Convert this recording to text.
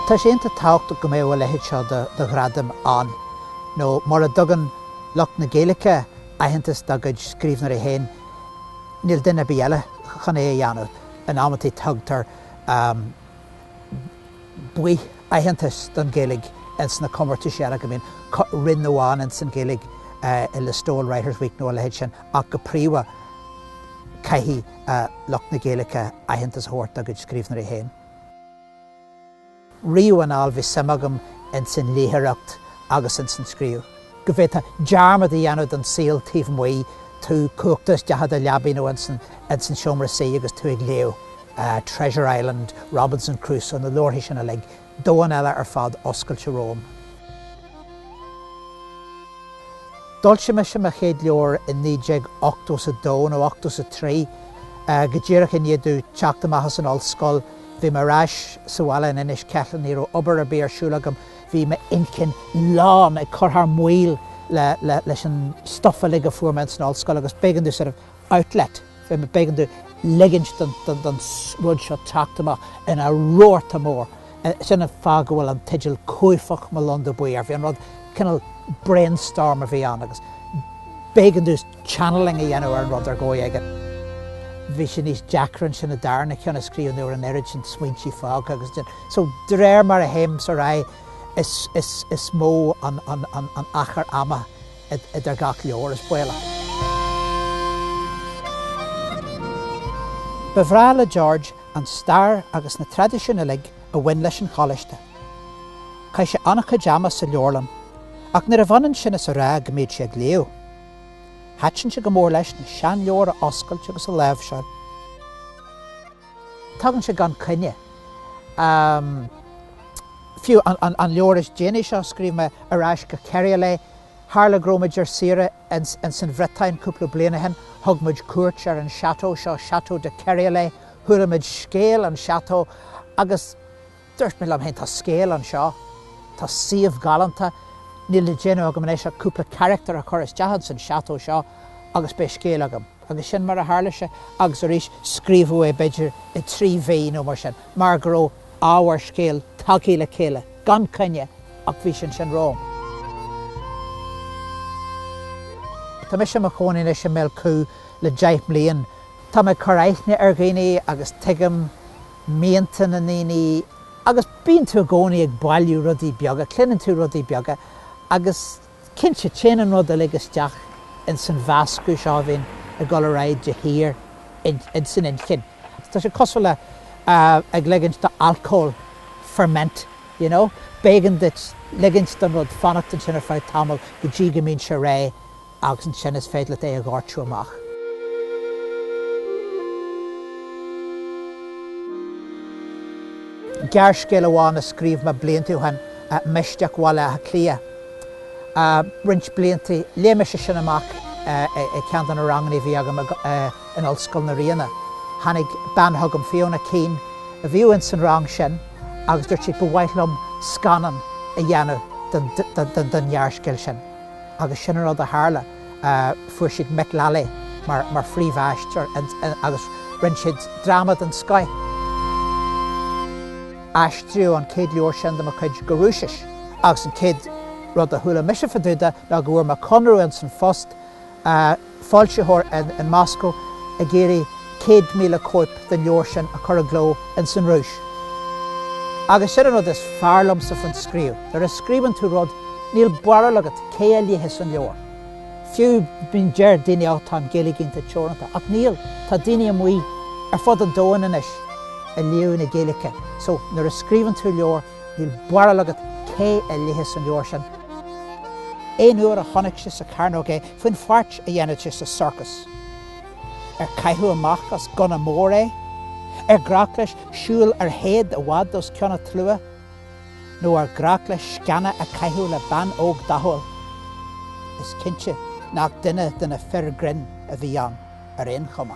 Tá sé iontach tábhachtach go mbeadh a leithéid seo de ghradam ann, nó mura dtugann lucht na Gaeilge aitheantas dá gcuid scríbhneoirí féin, níl duine ar bith eile chun é a dhéanamh. In amantaí tugtar baoth-aitheantas don Ghaeilge ins na comórtais eile, go mbíonn roinn amháin ins an Ghaeilge i Listowel Writers' Week nó a leithéid sin, ach go príomha caithfidh lucht na Gaeilge aitheantas a thabhairt dá gcuid scríbhneoirí féin. Riamh anall bhí suim agam ins an léitheoireacht agus ins an scríobh. Go bhféadfá dearmad a dhéanamh den saol taobh amuigh, tú cuachta isteach i do leabaidh nó ins an seomra suí agus tú ag léamh Treasure Island, Robinson Crusoe, na leabharthaí sin uilig, domhan eile ar fad oscailte romham. D'fhoilsigh mise mo chéad leabhar i 1982 nó 83, go díreach i ndiaidh domh teacht amach as an ollscoil. Bhí mé ar ais sa bhaile in Inis Ceithleann, ní raibh obair ar bith ar siúl agam, bhí m'inchinn lán, ag cur thar maoil leis an stuif uilig a fuair mé ins an ollscoil agus b'éigean domh sort of outlet, b'éigean domh ligint don rud seo teacht amach ina rabharta mór. Sin an fáth go bhfuil an teideal Cuaifeach mo Londubh Buí air. Bhí an rud, cineál brainstorm a bhí ann agus b'éigean domh channeling a dhéanamh ar an rud ar dhóigh éigin. Bhí sé níos deacra ansin an darna ceann a scríobh nuair an oiread sin smaointí fágtha agus ansin. So de réir mar a théim ar aghaidh is, is, is mó an, an, an, an achar ama idir gach leabhar, is baolach. Ba bhreá le George an stair agus na traidisiúin uilig a bhain leis an choláiste. Chaith sé an-chuid ama sa leabharlann, ach níorbh ionann sin is a rá go mbíodh sé ag léamh. Thaitin sé go mór leis na seanleabhair a oscailt agus a láimhseáil. Tagann sé gan coinne. Fiú an leabhar is déanaí seo a scríobh mé, Ar ais go Kériolet, tharla go raibh muid ar saoire ins an Bhriotáin cúpla bliain ó shin, thug muid cuairt ar an château seo, Château de Kériolet, chuala muid scéal an château agus dúirt mé liom féin, tá scéal anseo, tá suíomh galánta, níl le déanamh agam anois ach cúpla carachtar a chur isteach ins an château seo agus beidh scéal agam. Agus sin mar a tharla sé agus arís scríobhadh é b'fhéidir i dtrí mhí nó mar sin mar go raibh ábhar scéil tagtha le chéile gan coinne ach bhí sé ansin romham. Tá mise i mo chónaí anois i mBéal Cú le 10 mbliain. Tá mé ag cur aithne ar dhaoine agus tuigim mianta na ndaoine agus bíonn tú i gcónaí ag bailiú rudaí beaga, cluineann tú rudaí beaga agus cinnte téann an rud uilig isteach ins an mheascadh seo a bhíonn ag dul ar aghaidh de shíor ins an inchinn. Tá sé cosúil le ag ligint do alcól ferment, you know. B'éigean duit ligint don rud fanacht ansin ar feadh tamaill go dtí go mbíonn sé réidh agus ansin is féidir leat é a dhoirteadh amach. Gearrscéal amháin a scríobh mé blianta ó shin, Mistéach Bhaile Átha Cliath. Roinnt blianta, léigh mise sin amach i gceann de na ranganna a bhí agam in Ollscoil na Ríona. Tháinig bean chugam, Fiona Keane, a bhíodh ins an rang sin agus dúirt sí, 'Ba mhaith liom scannán a dhéanamh den ghearrscéal sin. Agus sin an rud a tharla, fuair siad Mick Lally mar phríomhaisteoir agus rinne siad dráma den scoith. Aistríodh an chéad leabhar sin de mo chuid go Rúisis agus an chéad rud a chuala mise fá dtaobh de ná go bhfuair mé conradh ins an phost, foilsitheoir in Moscow ag iarraidh 100,000 cóip den leabhar sin a chur i gcló ins an Rúis. Agus sin an rud is fearr liomsa faoin scríobh, nuair a scríobhann tú rud, níl barúil agat cé a léifeas an leabhar. Fiú, bíonn, deir daoine oh tá an Ghaeilge iontach teoranta, ach níl, tá daoine amuigh ar fud an domhain anois ag léamh na Gaeilge. So, nuair a scríobhann tú leabhar, níl barúil agat cé a léifeas an leabhar sin. Aon uair a chonaic sé sa chearnóg é, faoin pháirt a dhéanadh sé sa sorcas. Ar caitheadh amach as gunna mór é? Ar ghnách leis siúl ar théad i bhfad os cionn an tslua? Nó ar ghnách leis sceana a chaitheamh le bean óg dathúil? Is cinnte nach duine de na fir grinn a bhí ann ar aon chuma.